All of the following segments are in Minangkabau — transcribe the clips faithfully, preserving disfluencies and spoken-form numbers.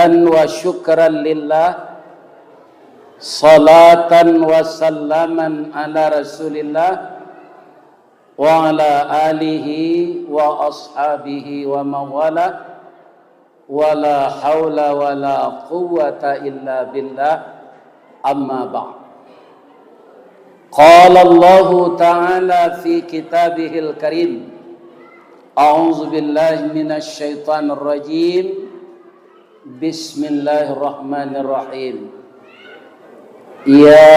Hamdan wa syukran lillah, salatan wa salaman ala Rasulillah, wa ala alihi wa ashabihi wa mawala, wa la haula wa la quwwata illa billah, amma ba'd. Qala Allahu ta'ala fi kitabihil karim, a'udzu billahi minasy syaithanir rajim, bismillahirrahmanirrahim. Ya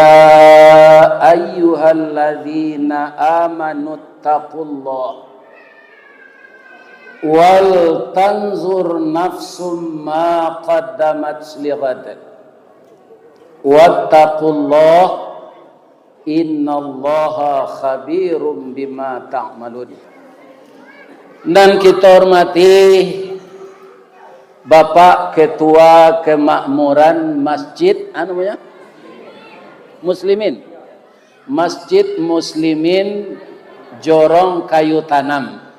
ayyuhalladzina amanu taqullah wal tanzur nafsum ma qaddamat lighad. Wattaqullah, innallaha khabirum bima ta'malun. Dan kita hormati Bapak Ketua Kemakmuran Masjid, anu namanya? Muslimin. Masjid Muslimin Jorong Kayu Tanam,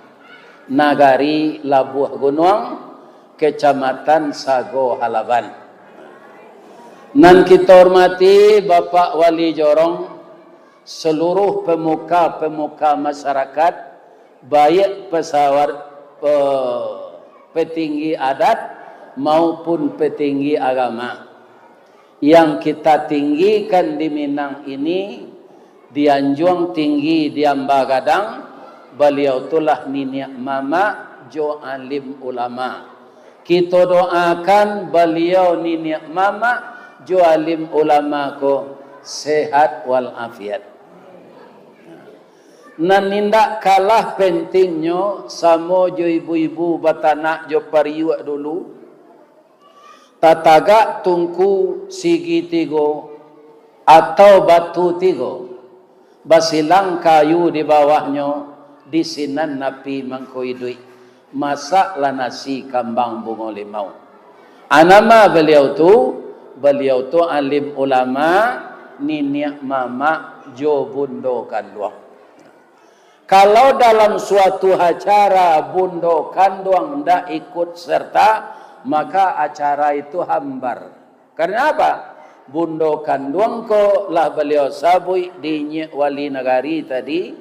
Nagari Labuah Gunuang, Kecamatan Sago Halaban. Nan kita hormati Bapak Wali Jorong, seluruh pemuka-pemuka masyarakat, baik pesawat, pe-, petinggi adat maupun petinggi agama. Yang kita tinggikan di Minang ini, dianjuang tinggi, diamba gadang, baliau tu lah niniak mamak jo alim ulama. Kito doakan baliau niniak mamak jo alim ulama ko sehat wal afiat. Nan indak kalah pentingnyo, samo jo ibu-ibu batanak jo pariuak dulu, tatagak tungku sigi tigo atau batu tigo, basilang kayu di bawahnyo, di sinan api mangko iduik, masaklah nasi kambang bungo limau. A, nama baliau tu? Baliau tu alim ulama, niniak mamak jo bundo kanduang. Kalau dalam suatu acara bundo kanduang ndak ikut serta, maka acara itu hambar. Karena apa? Bundo kanduang ko lah baliau sabuik di inyiak wali nagari tadi,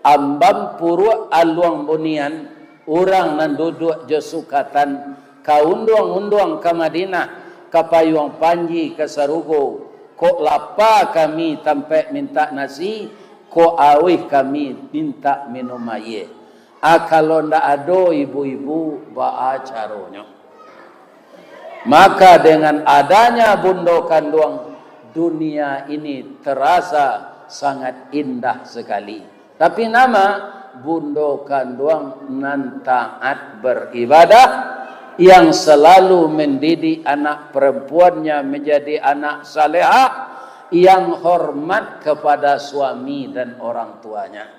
ambam puruak aluang bunian, urang nan duduak jo sukatan, ka unduang-unduang ka Madinah, ka payuang panji ka sarugo, kok lapa kami tampek mintak nasi, kok auih kami mintak minum aia. A, kalau ndak ado ibu-ibu, baa caronyo? Maka dengan adanya bundo kanduang, dunia ini terasa sangat indah sekali. Tapi nama bundo kanduang nan taat beribadah, yang selalu mendidik anak perempuannya menjadi anak salehah, yang hormat kepada suami dan orang tuanya.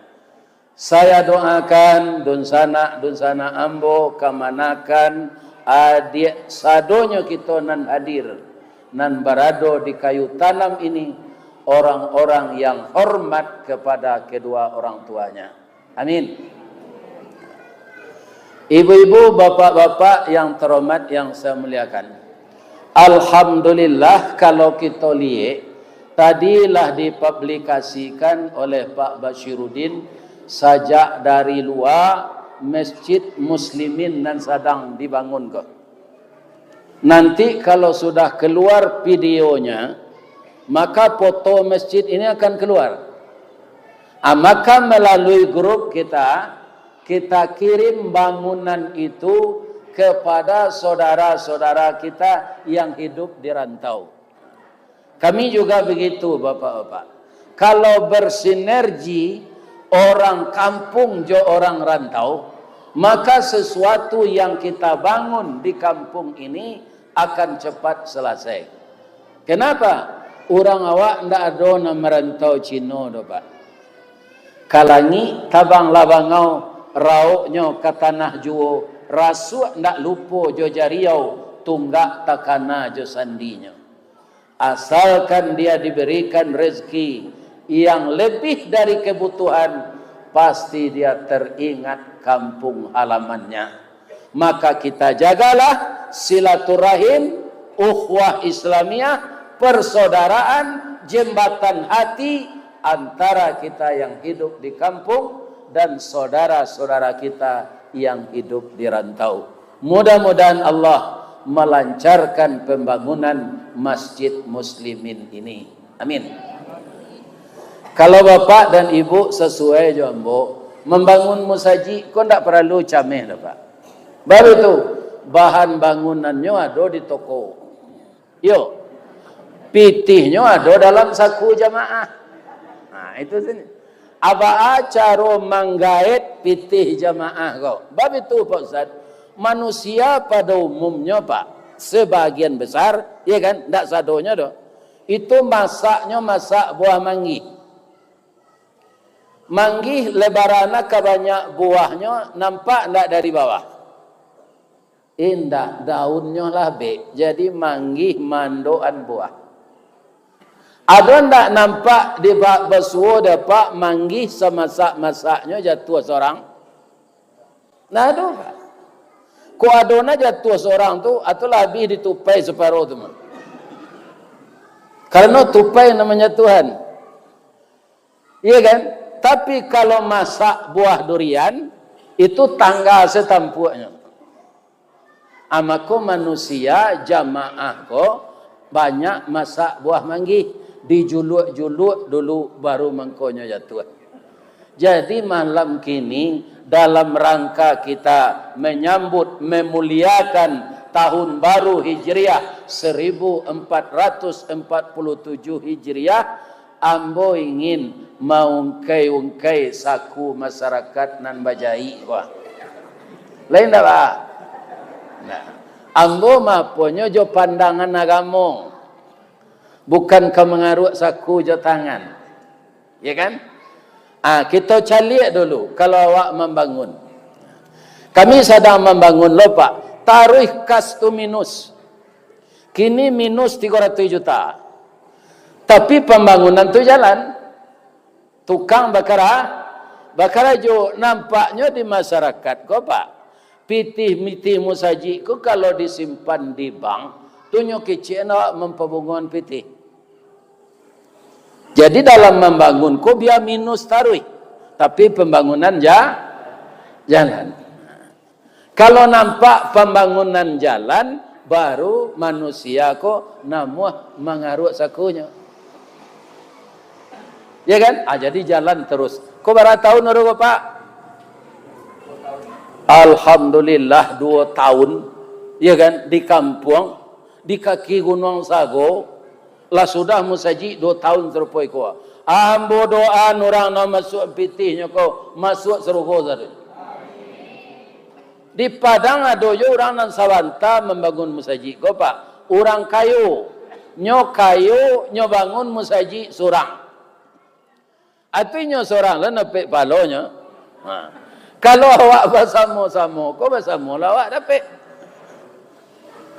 Saya doakan dunsanak-dunsanak ambo, kamanakan, adiak, sadonyo kito nan hadir, nan barado di kayu tanam ini, orang-orang yang hormat kepada kedua orang tuanya. Amin. Ibu-ibu, bapak-bapak yang terhormat, yang saya muliakan, alhamdulillah, kalau kito liek, tadi lah dipublikasikan oleh Pak Basyiruddin sajak dari lua masjid muslimin nan sadang dibangun ko. Nanti kalau sudah keluar videonya, maka foto masjid ini akan keluar. Ah, maka melalui grup kita, kita kirim bangunan itu kepada saudara-saudara kita yang hidup di rantau. Kami juga begitu, bapak-bapak. Kalau bersinergi orang kampung jo orang rantau, maka sesuatu yang kita bangun di kampung ini akan cepat selesai. Kenapa? Urang awak ndak ado nan marantau Cino doh, Pak. Ka langik tabanglah bangau, rauknyo ka tanah juo, rasuak ndak lupo jo jariau, tunggak takana jo sandinyo. Asalkan dia diberikan rezeki yang lebih dari kebutuhan, pasti dia teringat kampung halamannya. Maka kita jagalah silaturahim, ukhuwah Islamiah, persaudaraan, jembatan hati antara kita yang hidup di kampung dan saudara-saudara kita yang hidup di rantau. Mudah-mudahan Allah melancarkan pembangunan Masjid Muslimin ini. Amin. Kalau bapak dan ibu sasuai jo ambo, mambangun musajik ko ndak paralu cameh doh, Pak. Baru tu, bahan bangunannyo ado di toko. Yo, pitihnyo ado dalam saku jamaah. Nah, itu sini. Baa caro manggaet pitih jamaah ko? Bab itu, Pak Ustaz, manusia pada umumnyo, Pak, sebagian besar, ya kan, ndak sadonyo doh, itu masaknyo masak buah manggih. Manggih lebaran ka banyak buahnyo, nampak ndak dari bawah? Indak, daunnyo labek, jadi manggih mandokan buah. Ado ndak nampak di bak basuo dek Apak manggih samasak-masaknyo jatuah sorang? Nah, ado, Pak. Kok ado nah jatuah sorang tu, atau lah habih ditupai saparo tu mah. Karano tupai namonyo Tuhan. Iya kan? Tapi kalau masak buah durian, itu tangga satampuaknyo. Ah, mako manusia jamaah ko banyak masak buah manggih, dijuluak-juluak dulu, baru mangkonyo jatuah. Jadi, malam kini, dalam rangka kita menyambut, memuliakan tahun baru Hijriah seribu empat ratus empat puluh tujuh Hijriah, ambo ingin maungkai-ungkai saku masarakat nan bajaik ko. Lain ndak, Pak? Nah, ambo maponyo jo pandangan agamo, bukan ka mangaruak saku jo tangan. Ya kan? Ah, kito caliak dulu, kalau awak mambangun. Kami sadang mambangun lo, Pak. Taruih kas tu minus. Kini minus tigo ratuih juta. Tapi pambangunan tu jalan. Tukang bakara-, bakarajo. Nampaknyo di masarakat ko, Pak, pitih-pitih musajik ko kalau disimpan di bank, tu nyo kecek awak mampabungoan pitih. Jadi, dalam mambangun ko bia minus taruih, tapi pambangunan ja-, jalan. Kalau nampak pambangunan jalan, baru manusia ko namuah mangaruak sakunyo. Ya kan? Ah, jadi jalan terus. Ko bara taun baru ko, Pak? Alhamdulillah, duo taun. Ya kan? Di kampuang, di kaki Gunuang Sago, lah sudah musajik duo taun sarupo iko. Ambo doaan urang nan masuak pitihnyo ko masuak sarugo sajo. Di Padang ado jo urang nan sabanta mambangun musajik ko, Pak. Urang kayo. Nyo kayo, nyo bangun musajik surang. Artinyo, surang lah dapek pahalonyo. Ha. Kalau awak basamo-samo, ko basamo lah awak dapek.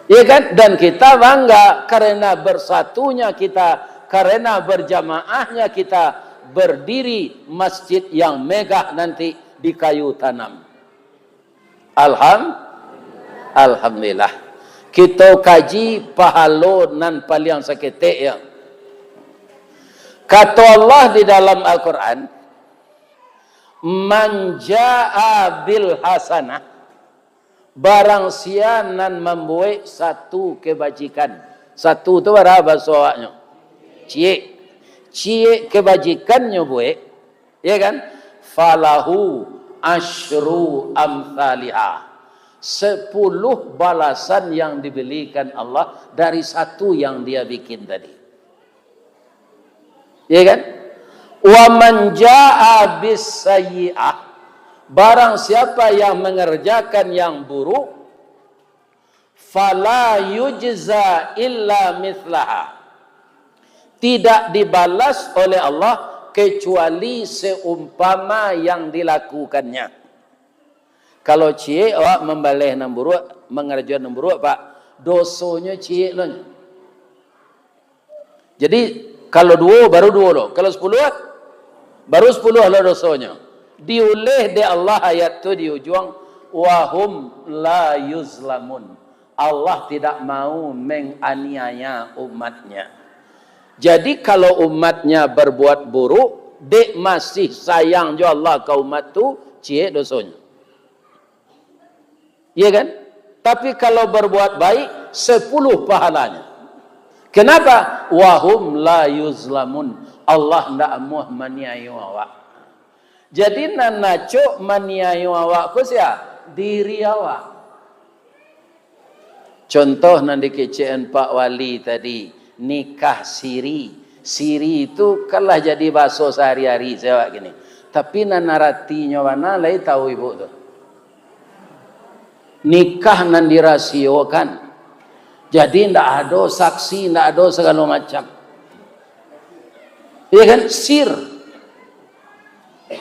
Ya kan? Dan kita bangga karena bersatunya kita, karena berjamaahnya kita berdiri masjid yang megah nanti di Kayu Tanam. Alham-, Alhamdulillah. Kito kaji pahalo nan paliang saketek, ya. Kato Allah di dalam Al-Quran, "Man jaa bil hasanah," barang sia nan mambuek satu kebajikan. Satu tu bara bahaso awaknyo? Ciek. Ciek kebajikan nyo buek, ya kan? "Falahu asyru amthaliha." Sepuluh balasan yang diberikan Allah dari satu yang dia bikin tadi. Ya kan? "Wa man jaa bis sayyi'ah," barang siapa yang mengerjakan yang buruk, "fala yujza illa mithlaha," tidak dibalas oleh Allah kecuali seumpama yang dilakukannya. Kalau ciek awak mambaleh nan buruak, mangarajoan nan buruak, Pak, dosonyo ciek lo nyo. Jadi, kalau duo, baru duo lo. Kalau sapuluah, baru sapuluah lo dosonyo. Diuleh dek Allah ayat tu di ujuang, "Wa hum la yuzlamun." Allah tidak mau menganiaya umatnya. Jadi, kalau umatnya berbuat buruk, dek masih sayang jo Allah ka umat tu, ciek dosonyo. Iya kan? Tapi kalau berbuat baik, sepuluh pahalanya. Kenapa? Wahum la yuzlamun. Allah ndak amuah maniayo awak. Jadi, nan acok maniayo awak ko sia? Diri awak. Contoh nan dikecekan Pak Wali tadi, nikah siri. Siri itu kan lah jadi bahaso sahari-hari, sia awak kini. Tapi nan aratinyo bana lai tahu ibu tu. Nikah nan dirasiokan. Jadi, ndak ado saksi, ndak ado sagalo macam. Iya kan? Sir.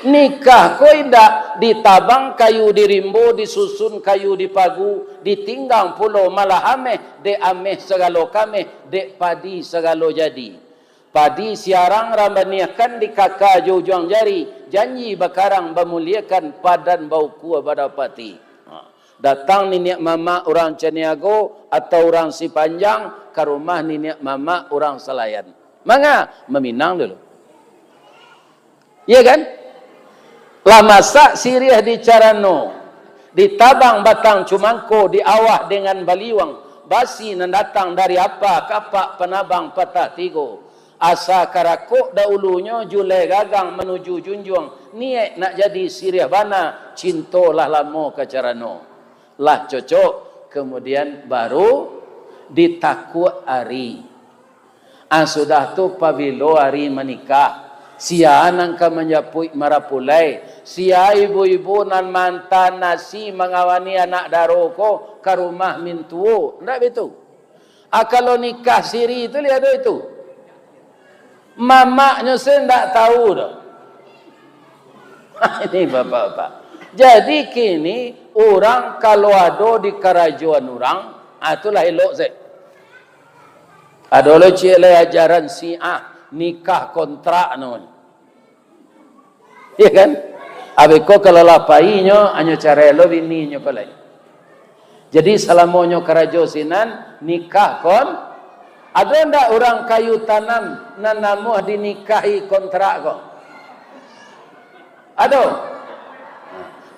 Nikah ko indak ditabang kayu di rimbo, disusun kayu di pagu, ditinggang pulo malah ameh, dek ameh sagalo kameh, dek padi sagalo jadi. Padi siarang rambaniakan dikaka jo ujuang jari, janji bakarang bamuliekan padan baukua badapati. Ha. Datang niniak mamak urang Caniago atau urang Sipanjang ka rumah niniak mamak urang Salayan. Manga? Maminang dulu. Iya kan? Lah masak siriah di carano, ditabang batang cumangko, diawah dengan baliuang, basi nan datang dari apa, kapak panabang patah tigo. Asa karakok daulunyo, julai gagang manuju junjuang, niaik nak jadi siriah bana, cinto lah lamo ka carano. Lah cocok, kemudian baru ditakuak ari. Ah, sudah tu, pabilo ari manikah, sia nan ka manjapuik marapulai, sia ibu-ibu nan maanta nasi mangawani anak daro ko ka rumah mintuo, ndak bitu? Ah, kalau nikah siri tu, liek ado itu. Mamaknyo se ndak tahu doh. Ini bapak-bapak. Jadi kini urang kalau ado di karajoan urang, ah, itulah elok se. Ado lo ciek lai ajaran Syiah, nikah kontrak namonyo. Iya kan? Abih ko kalau lah painyo, anyo carai lo bininyo ko lai. Jadi, salamonyo karajo sinan, nikah kon-, ado ndak urang kayu tanam nan namuah dinikahi kontrak ko? Ado?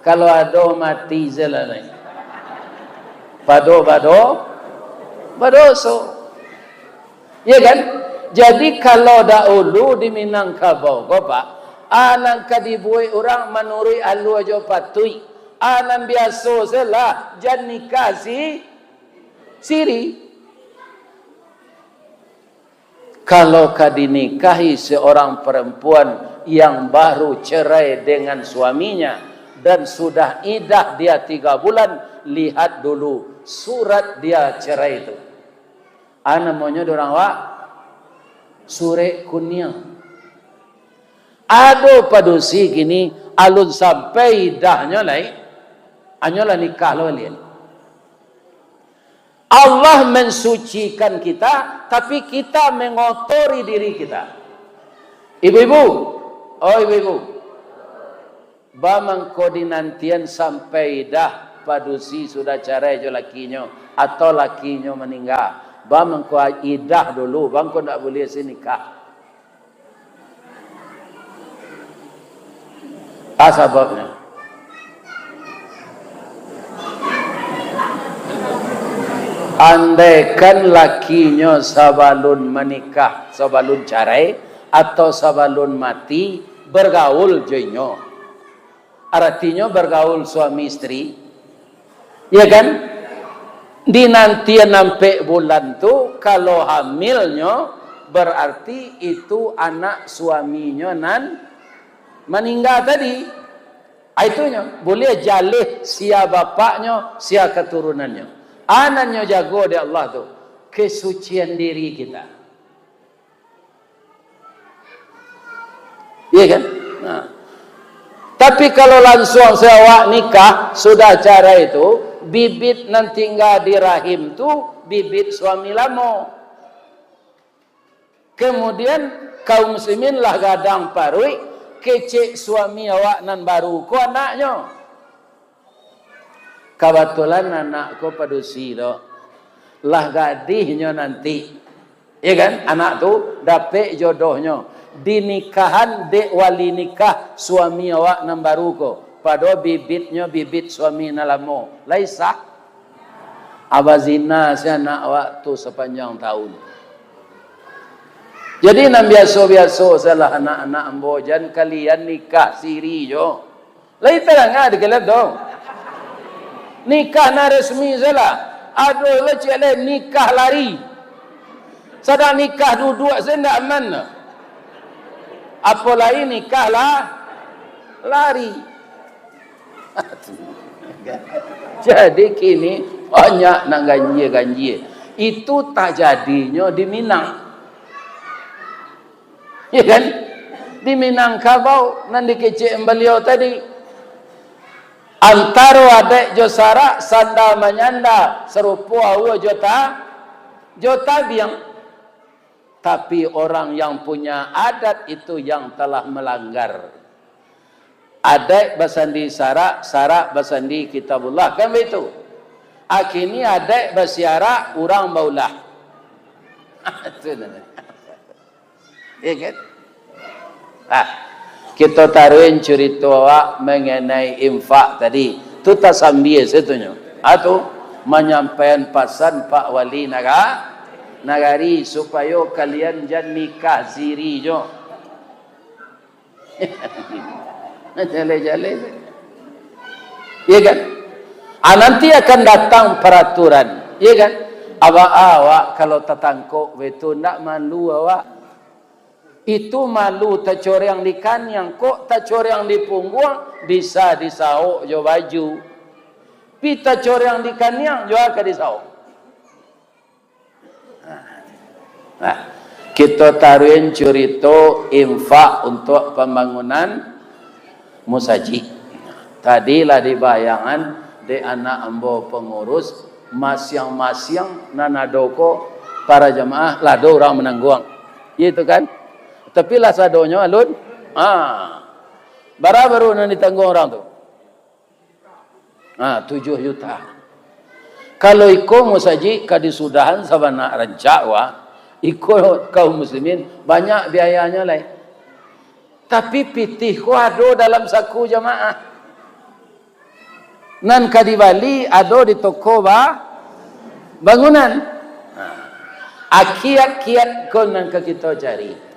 Kalau ado, mati se lah lai. Pado bado-, badoso. Iya kan? Jadi, kalau dahulu di Minangkabau ko, Pak, a nan ka dibuek urang manuruik alua jo patuik, a nan biaso se lah, jan nikah si-, siri. Kalau ka dinikahi seorang perempuan yang baru cerai dengan suaminya dan sudah idah dia tiga bulan, lihat dulu surat dia cerai tu. A namonyo di urang awak, surek kuniang. Ado padusi kini, alun sampai idahnyo lai, anyo lah nikah lo baliak. Allah mensucikan kita, tapi kita mengotori diri kita. Ibu-ibu, oh ibu-ibu, ba mangko dinantian sampai idah, padusi sudah carai jo lakinyo, atau lakinyo maningga. Ba mangko idah dulu, ba mangko ndak buliah si nikah. A sababnyo? Andaikan lakinyo sabalun manikah, sabalun carai, atau sabalun mati, bergaul jo inyo. Aratinyo bergaul suami istri, ya kan? Dinantian ampek bulan tu, kalau hamilnyo, berarti itu anak suaminyo nan maningga tadi. Ah, itunyo, buliah jaleh sia bapaknyo, sia katurunannyo. A nan nyo jago dek Allah tu, kesucian diri kita. Iya kan? Nah. Tapi kalau lansuang se awak nikah, sudah carai tu, bibit nan tingga di rahim tu, bibit suami lamo. Kemudian, kaum muslimin lah gadang paruik, kecek suami awak nan baru ko anaknyo. Kabatulan anak ko padusi tu. Lah gadihnyo nanti, ya kan? Anak tu dapek jodohnyo, dinikahan dek wali nikah suami awak nan baru ko, pado bibitnyo bibit suami nan lamo. Lai sah? Abazina si anak awak tu sapanjang tahun. Jadi, nan biaso-biaso salah anak-anak ambo, jan kalian nikah siri jo. Lai tarang di kalam tu. Nikah nan resmi salah. Ado lah ciek lai nikah lari. Sadang nikah duduak se ndak aman. Apo lai nikah lah lari. Jadi kini banyak nan ganjia-ganjia. Itu tajadinyo di Minang. Ya kan? Di Minangkabau nan dikecek baliau tadi. Antaro adaik jo sarak, sanda manyanda, sarupo aua jo ta-, jo tabiang. Tapi orang yang punya adat itu yang telah melanggar. Adaik basandi sarak, sarak basandi Kitabullah, kan baitu? Akini adaik basiarak, urang baulah. Itu namanya. Ya kan? Ah, kito taruhin curito awak manganai infak tadi. Tu tasambia satunyo. Ah, tu manyampaian pasan Pak Wali Naga-, Nagari, supayo kalian jan nikah siri jo. Jaleh-jaleh. Iya kan? Ah, nanti akan datang peraturan, iya kan? Awak, awak kalau tatangkok betu, ndak malu awak. Itu malu tacoreang di kaniang, kok tacoreang di pungguang, bisa disaok jo baju. Pi tacoreang di kaniang, jo a ka disaok. Nah, kito taruhin curito infak untuak pambangunan musajik. Tadi lah dibayangan dek anak ambo pangurus, masiang-masiang nan ado ko para jamaah, lah ado urang manangguang. Iyo itu kan? Tapi lah sadonyo alun. Ha. Bara baru nan ditangguang urang tu? Ha, tujuah juta. Kalau iko musajik ka disudahan sabana rancak, wah, iko kaum muslimin banyak biayanyo lai. Tapi pitih ko ado dalam saku jamaah. Nan ka dibali ado di toko ba-, bangunan. Ha. Akiat-kiat ko nan ka kito cari.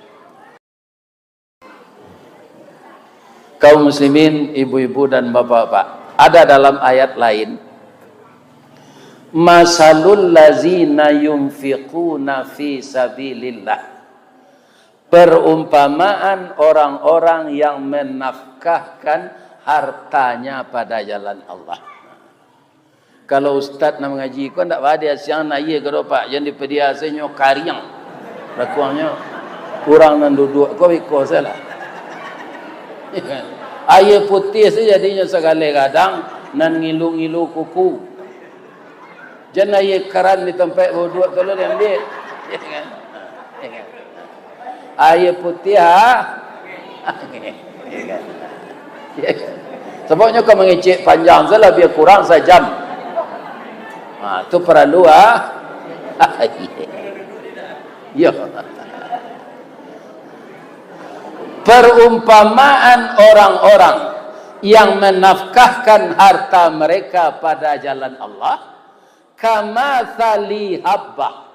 Kaum muslimin, ibu-ibu dan bapak-bapak, ada dalam ayat lain, "Masalul lazina yunfiquna fi sabilillah." Perumpamaan orang-orang yang menafkahkan hartanya pada jalan Allah. Kalau ustaz nan mangaji ko ndak baa diasiangan aia ka dopak, jan dipadiasanyo kariang. Rakuangnyo, urang nan duduak ko biko salah. Aia putiah se jadinyo sagaleh gadang, nan ngilu-ngilu kuku. Jan aia karan di tampek duduak tu lo diambiak. Aia putiah, ah. Sababnyo ka mangecek panjang salah, bia kurang sajam. Ha, tu paralu, ah. Iyo. Perumpamaan orang-orang yang menafkahkan harta mereka pada jalan Allah, kamatsali habbah,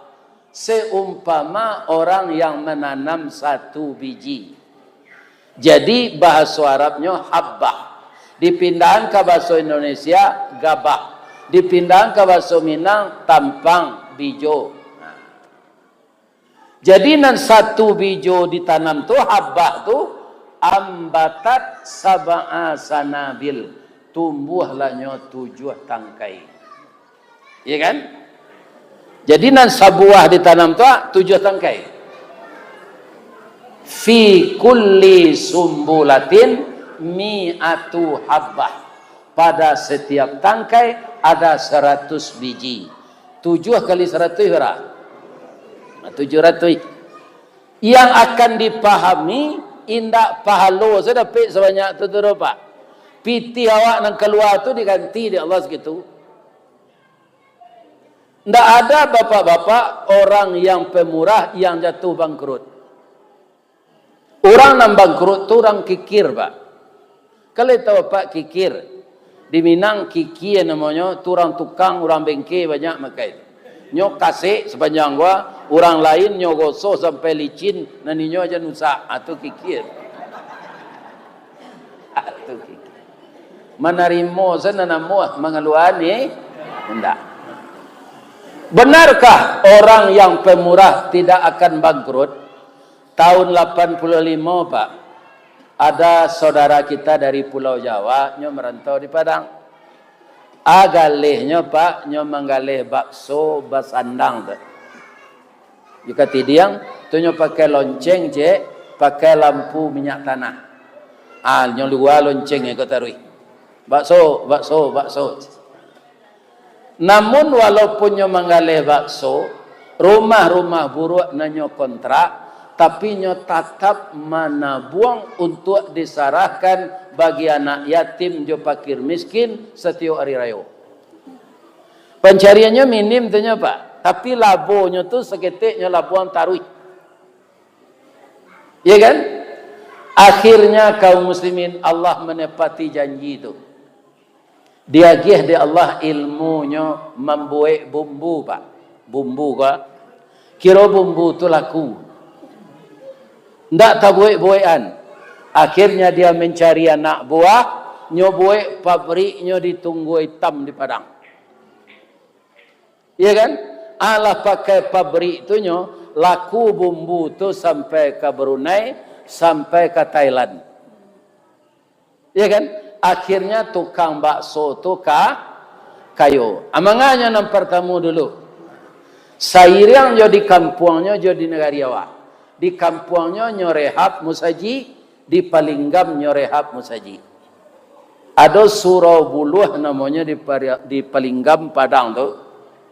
seumpama orang yang menanam satu biji. Jadi, bahaso Arabnyo habbah. Dipindahan ka bahaso Indonesia, gabah. Dipindahan ka bahaso Minang, tampang, bijo. Jadi, nan satu bijo ditanam tu, habbah tu, ambatat sab'a sanabil, tumbuahlah nyo tujuah tangkai. Iya kan? Jadi, nan sabuah ditanam tu, ah, tujuah tangkai. Fi kulli sumbulatin mi'atu habbah. Pada setiap tangkai ada saratus biji. Tujuah kali saratus bara? Nah, tujuah ratuih. Yang akan dipahami, indak pahalo se dapek sabanyak tu, tu doh, Pak. Pitih awak nan kalua tu diganti dek Allah sakitu. Ndak ada, bapak-bapak, orang yang pemurah yang jatuh bangkrut. Urang nan bangkrut tu urang kikir, Pak. Kalau tahu, Pak, kikir. Di Minang, kikia namonyo, tu urang tukang, urang bengke banyak makai. Nyo kasek sapanjang gua, urang lain nyo gosok sampai licin, nan inyo jan usak. Ah, tu kikia. Ah, tu kikia. Manarimo sajo nan namuah, mangaluan ni indak. Benarkah orang yang pemurah tidak akan bangkrut? Tahun lapan puluh limo, Pak, ada saudara kita dari Pulau Jawa, nyo merantau di Padang. A galehnyo, Pak, nyo manggaleh bakso basandang tu. Di Katidiang, tu nyo pakai lonceng, cek, pakai lampu minyak tanah. Ah, nyo lua lonceng ko taruih. Bakso, bakso, bakso. Namun, walaupun nyo manggaleh bakso, rumah-rumah buruak nan nyo kontrak, tapi nyo tatap manabuang untuak disarahkan bagi anak yatim jo pakir miskin satiok ari rayo. Pancariannyo minim tu nyo, Pak, tapi labonyo tu saketek nyo labuang taruih. Iya kan? Akhirnya, kaum muslimin, Allah menepati janji tu. Diagiah dek Allah ilmunyo mambuek bumbu, Pak. Bumbu ko, kiro bumbu tu laku. Ndak tabuek-buekan. Akhirnya dia mencari anak buah, nyo buek pabriknyo di Tunggua Itam di Padang. Iya kan? Alah pakai pabrik tu nyo, laku bumbu tu sampai ka Brunei, sampai ka Thailand. Iya kan? Akhirnya tukang bakso tu ka-, kayo. Amanganyo nan partamo dulu. Sairiang jo di kampuangnyo jo di nagari awak. Di kampuangnyo nyo rehab musajik, di Palinggam nyo rehab musajik. Ado surau buluah namonyo di Pari-, di Palinggam Padang tu,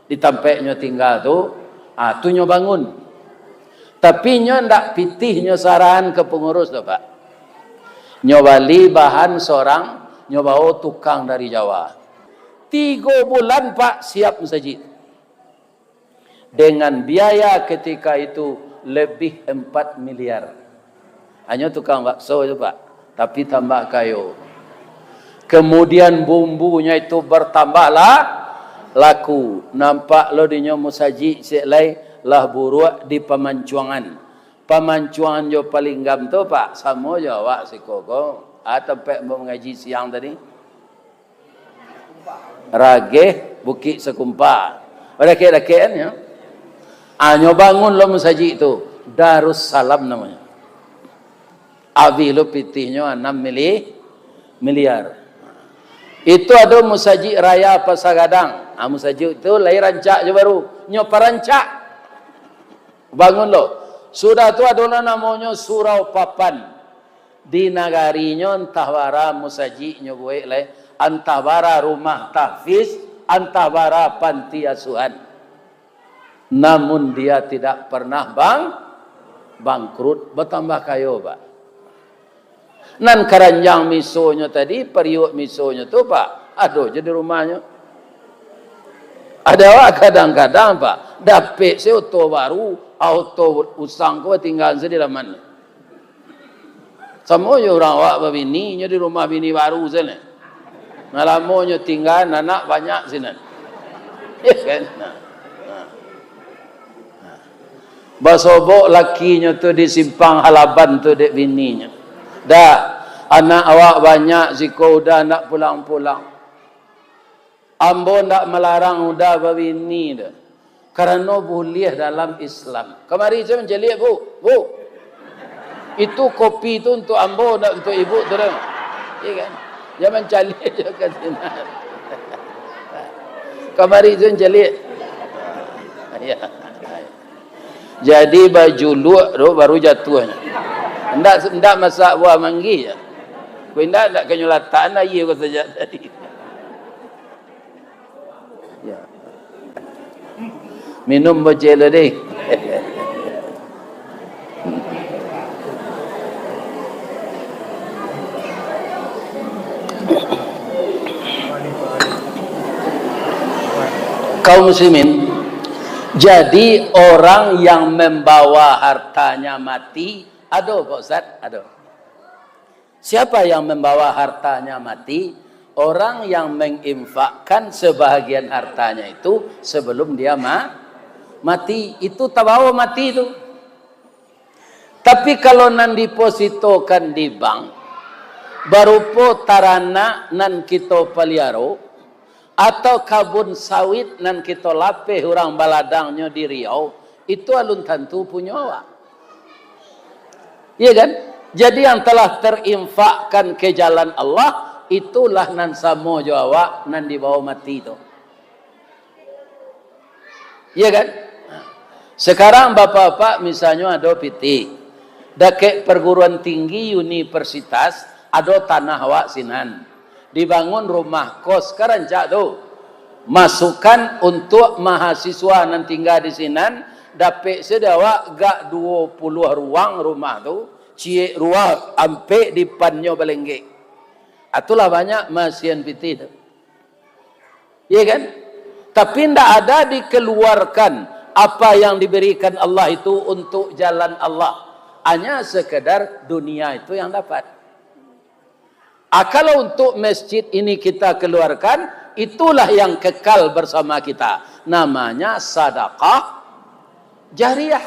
di tampek nyo tingga tu, ah, tu nyo bangun. Tapi nyo ndak pitih nyo sarahan ka pangurus tu, Pak. Nyo bali bahan sorang, nyo bao tukang dari Jawa. Tigo bulan, Pak, siap musajik. Dengan biaya ketika itu lebih empat miliar. Hanyo tukang bakso tu, Pak, tapi tambah kayo. Kemudian bumbunyo itu bertambahlah laku. Nampak lo dinyo musajik sek lai lah buruak di pamancuangan. Pamancuangan jo Palinggam tu, Pak, samo jo awak siko ko. Ah, tampek ambo mangaji siang tadi. Rageh, Bukik Sakumpa. Badakek-dakek kan, yo. Ah, nyo bangun lo musajik tu. Darussalam namonyo. Abih lo pitihnyo anam mili-, miliar. Itu ado musajik raya Pasar Gadang. Ah, musajik tu lai rancak jo baru. Nyo parancak. Bangun lo. Sudah tu ado lo namonyo Surau Papan. Di nagarinyo antah bara musajik nyo buek lai, antah bara rumah tahfiz, antah bara panti asuhan. Namun dia tidak pernah bang-, bangkrut, batambah kayo, Pak. Nan karanjang misonyo tadi, pariuak misonyo tu, Pak, ado je di rumahnyo. Ado awak kadang-kadang, Pak, dapek se oto baru, ah, oto usang ko tingga se di laman. Samo jo urang awak babini, nyo di rumah bini baru se nyo. Nan lamo nyo tingga, anak banyak sinan. Iyo kan? Nah. Nah. Nah. Basobok lakinyo tu di simpang Halaban tu dek bininyo. Dah, anak awak banyak, siko udah ndak pulang-pulang. Ambo ndak malarang udah babini tu, karano buliah dalam Islam. Kamari se mancaliak, Bu. Bu, itu kopi tu untuak ambo, ndak untuak ibu tu doh. Iyo kan? Jan mancaliak jo ka sinan. Kamari se mancaliak. Iyo. Jadi bajuluak tu baru jatuahnyo. Ndak, ndak masak buah manggih je. Kok indak, ndak ka nyo latak aia ko sajak tadi. Ya. Minum bocil tadi. Kaum muslimin, Jadi, orang yang membawa hartanya mati, ado, Pak Ustaz? Ado. Siapa yang membawa hartanya mati? Orang yang menginfakkan sebahagian hartanya itu sebelum dia ma-, mati. Itu tabawa mati tu. Tapi kalau nan dipositokan di bank, barupo taranak nan kito paliaro, atau kabun sawit nan kito lapeh urang baladangnyo di Riau, itu alun tantu punyo awak. Iya kan? Jadi yang telah terinfakkan ke jalan Allah, itulah nan samo jo awak nan dibawa mati tu. Iya kan? Sekarang bapak-bapak misalnyo ado pitih, dakek perguruan tinggi universitas, ado tanah awak sinan. Dibangun rumah kos ka rancak tu. Masukan untuk mahasiswa nan tingga di sinan, dapek sajo awak gak duo puluah ruang rumah tu, ciek ruang ampek dipannyo balenggek. Itulah banyak masian pitih tu. Iya kan? Tapi ndak ada dikeluarkan apa yang diberikan Allah itu untuk jalan Allah. Hanya sekedar dunia itu yang dapat. Ah, kalau untuk masjid ini kita keluarkan, itulah yang kekal bersama kita. Namanya sadakah jariah.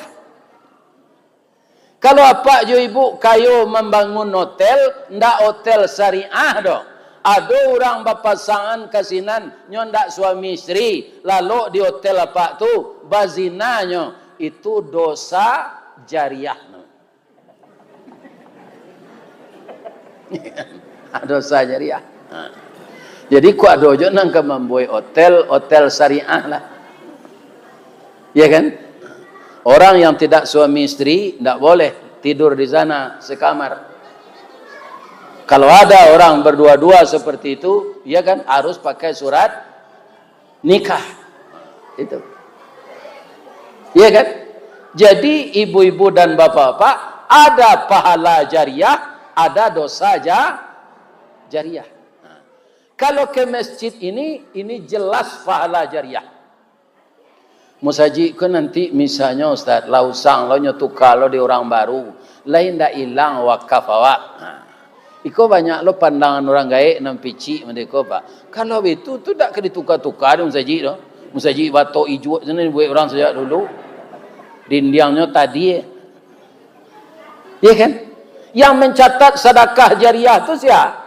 Kalau apak jo ibu kayo mambangun hotel, ndak hotel syariah doh. Ado urang bapasangan ka sinan, nyo ndak suami istri, lalok di hotel apak tu, bazina nyo, itu dosa jariah. Dosa jariah. Ha. Jadi, kok ado jo nan ka mambuek hotel, hotel syariah lah. Ya kan? Orang yang tidak suami istri, ndak boleh tidur di sana sekamar. Kalau ada orang berdua-dua seperti itu, ya kan, harus pakai surat nikah. Itu. Iya kan? Jadi, ibu-ibu dan bapak-bapak, ada pahala jariah, ada dosa ja-, jariah. Nah, kalau ke masjid ini, ini jelas pahala jariah. Musajik ko nanti misalnyo, Ustaz, lah usang lo nyo tuka lo di urang baru, lai ndak ilang wakaf awak. Nah, iko banyak lo pandangan urang gaek nan picik model ko, Pak. Kalau baitu, tu dak ka dituka-tuka di musajik tu. Musajik batok ijuak tu nan dibuek urang sajak dulu. Dindiangnyo tadi. Iya kan? Yang mencatat sadakah jariah tu sia?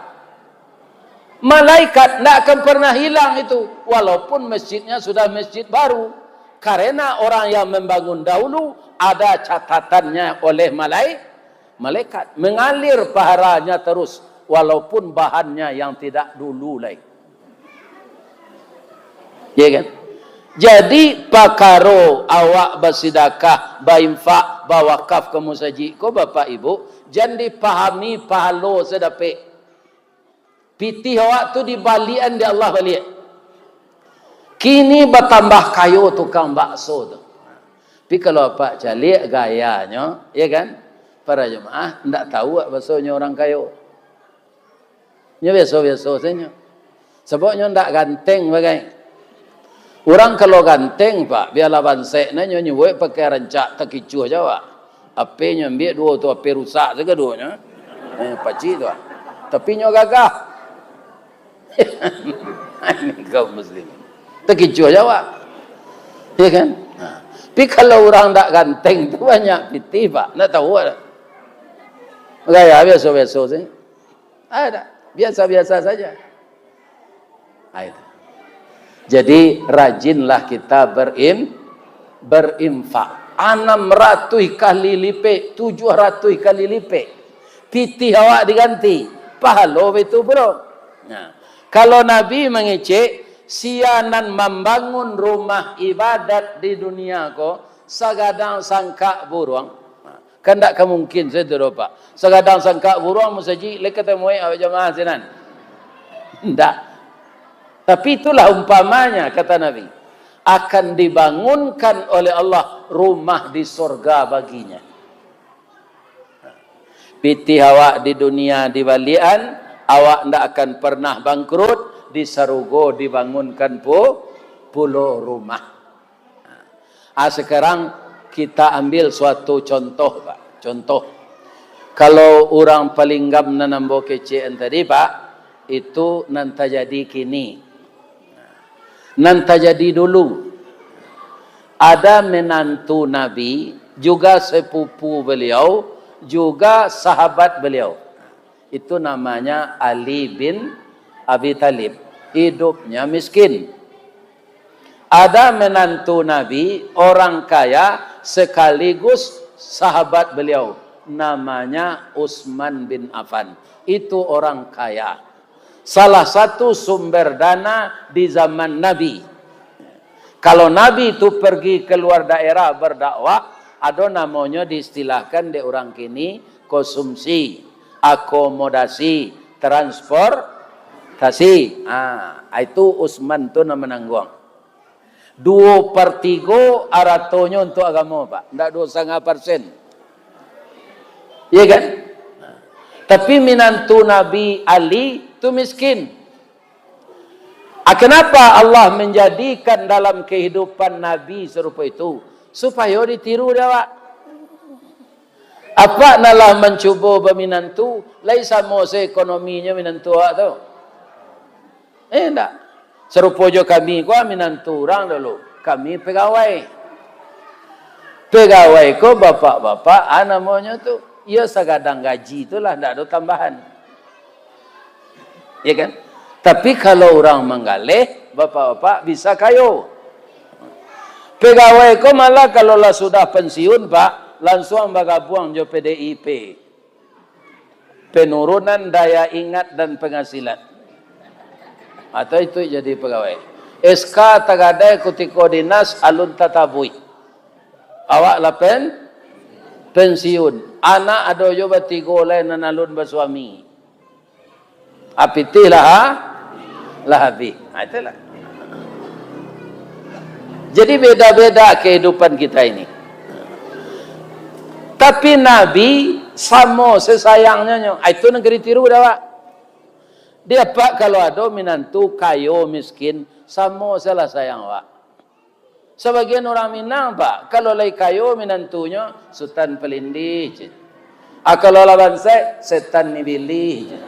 Malaikat ndak akan pernah hilang itu, walaupun masjidnya sudah masjid baru. Karena orang yang membangun dahulu ada catatannya oleh malai-, malaikat. Mengalir pahalanya terus, walaupun bahannya yang tidak dulu lai. Ya kan? Jadi, pakaro awak basidakah, bainfak, bawakaf ka musajik ko, Bapak Ibu, jan dipahami pahalo sadapek. Pitih awak tu dibaliakan dek Allah baliak. Kini batambah kayo tukang bakso tu. Tapi kalau apak caliak gayanyo, ya kan? Para jamaah ndak tahu awak basonyo urang kayo. Nyo biaso-biaso sajo. Sabab nyo ndak ganteng bagai. Urang kalau ganteng, Pak, bialah bansek, nah, nyo nyuwek pakai rancak takicuah jo awak. Ape nyo ambiak duo tu, ape rusak sajo duonyo. Eh, pacik tu, ah. Tapi nyo gagah. Ini kaum muslim. Takicuah jo awak. Ya kan? Nah. Tapi kalau urang ndak ganteng tu banyak pitih, Pak. Ndak tahu ado. Gaya biaso-biaso sajo. Ada. Biasa-biasa saja. Ah, itu. Jadi, rajinlah kita berim-, berinfak. Anam ratuih kali lipek, tujuah ratuih kali lipek. Pitih awak diganti. Pahalo baitu pulo. Nah, kalau Nabi mangecek, sia nan mambangun rumah ibadat di dunia ko, sagadang sangkak buruang. Nah, Kan ndak ka mungkin sajo tu doh, Pak. Sagadang sangkak buruang musajik, lai katamuek awak jamaah sinan. Ndak. Tapi itulah umpamanya, kata Nabi, akan dibangunkan oleh Allah rumah di sorga baginya. Pitih awak di dunia dibaliakan, awak ndak akan pernah bangkrut, di sarugo dibangunkan pu-, pulo rumah. Nah, Ah, sekarang kita ambil suatu contoh, Pak. Contoh. Kalau urang Palinggam nan ambo kecekan tadi, Pak, itu nan tajadi kini. Nan tajadi dulu. Ada menantu Nabi, juga sepupu beliau, juga sahabat beliau. Itu namanya Ali bin Abi Thalib. Hidupnya miskin. Ada menantu Nabi, orang kaya sekaligus sahabat beliau, namanya Utsman bin Affan. Itu orang kaya. Salah satu sumber dana di zaman Nabi. Kalau Nabi tu pergi keluar daerah berdakwah, ado namonyo diistilahkan dek urang kini konsumsi, akomodasi, transportasi. Ah, itu Utsman tu nan manangguang. Duo per tigo aratonyo untuak agamo, Pak. Ndak duo satangah persen. Iya kan? Tapi minantu Nabi Ali tu miskin. Ah, kenapa Allah menjadikan dalam kehidupan Nabi serupa itu? Supayo ditiru dek awak. Apak nan lah mancubo baminantu, lai samo se ekonominyo minantu awak tu? Eh, ndak. Sarupo jo kami ko, minantu urang dulu. Kami pegawai. Pegawai ko bapak-bapak, ah, namonyo tu. Iyo sagadang gaji tu lah, ndak ado tambahan. Ya kan? Tapi kalau urang manggaleh, bapak-bapak bisa kayo. Pegawai ko malah kalau lah sudah pensiun, Pak, lansuang bagabuang jo P D I P. Penurunan daya ingat dan penghasilan. Atau itu jadi pegawai. S K tagadai kutiko dinas, alun tatabuih. Awak lah pen-, pensiun. Anak ado jo batigo lai nan alun basuami. Ah, pitih lah, ha? Lah habih. Ha, itulah. Jadi beda-beda kehidupan kita ini. Tapi Nabi samo se sayangnyo nyo. Ah, itu nan ka ditiru dek awak. Dek apak kalau ado minantu kayo miskin, samo se lah sayang awak. Sabagian urang Minang, Pak, kalau lai kayo minantunyo, Sutan Palindih, cek. Ah, kalau lah bansaik, Setan Nibilih, cek.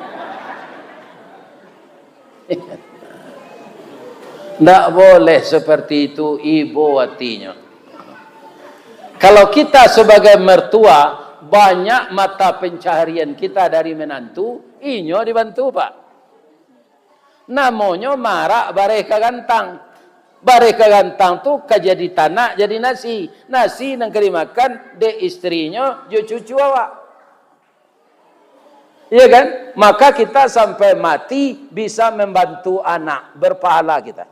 Ndak boleh seperti itu, ibo atinyo. Kalau kita sebagai mertua, banyak mata pencaharian kita dari minantu, inyo dibantu, Pak. Namonyo marak bareh ka gantang. Bareh ka gantang tu ka jadi tanak, jadi nasi. Nasi nan ka dimakan dek istrinyo jo cucu awak. Iya kan? Maka kita sampai mati bisa membantu anak, berpahala kita.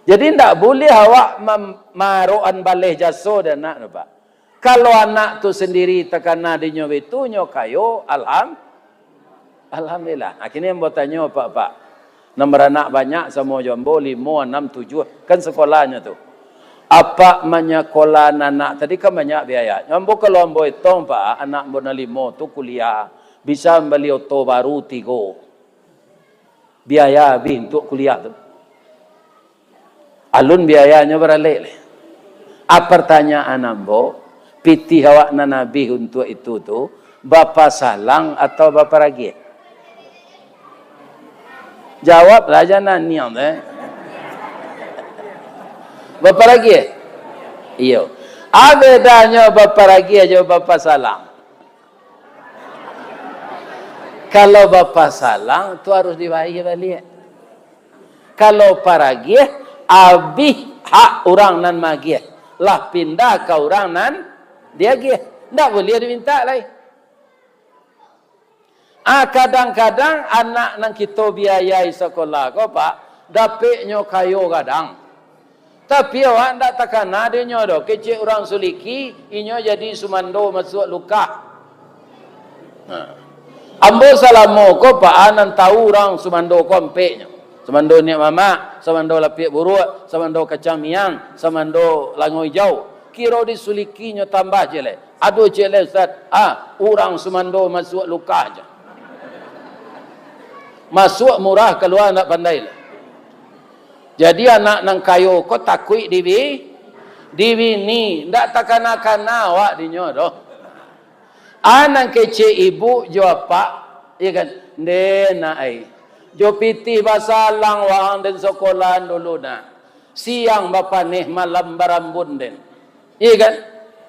Jadi, ndak buliah awak mem-, marokan baleh jaso dek anak tu, Pak. Kalau anak tu sendiri takana dinyo bitu, nyo kayo, alham-, alhamdulillah. Nah, kini ambo tanyo, Pak-pak. Nan baranak banyak samo jo ambo, limo, anam, tujuah, kan sekolahnyo tu. Apak manyakola anak tadi kan banyak biaya. Ambo, kalau ambo etong, Pak, anak ambo nan limo tu kuliah, bisa mambali oto baru tigo. Biaya abih untuak kuliah tu. Alun biayanyo baralek lai. A, partanyaan ambo, pitih awak nan abih untuak itu tu, bapasalang atau baparagiah? Jawablah, jan naniang tu, eh. Baparagiah? Iyo. A bedanyo baparagiah jo bapasalang? Kalau bapasalang, tu harus dibayia baliak. Kalau paragiah, abih hak urang nan maagiah, lah pindah ka urang nan diagiah. Ndak buliah dimintak lai. Ah, kadang-kadang anak nan kito biayai sakolah ko, Pak, dapeknyo kayo gadang. Tapi awak ndak takana dek inyo doh, kecek urang Suliki, inyo jadi sumando masuak lukah. Nah. Ambo salamo ko, Pak, ah, nan tahu urang sumando ko ampeknyo. Sumando Niak Mamak, sumando Lapiak Buruak, sumando Kacang Miang, sumando Lango Ijau. Kiro di Suliki nyo tambah ciek lai. Aduh, ciek lai, Ustaz. Ah, urang sumando masuak lukah se. Masuak murah, kalua ndak pandai lai. Jadi, anak nan kayo ko takuik dibi-, Di bini, ndak takana-kana awak dinyo doh. A nan kecek ibu jo apak, iya kan? Ndeh nak ai. Jo pitih basalang waang den sakola dulu nak. Siang bapaneh, malam barambun den. Iya kan?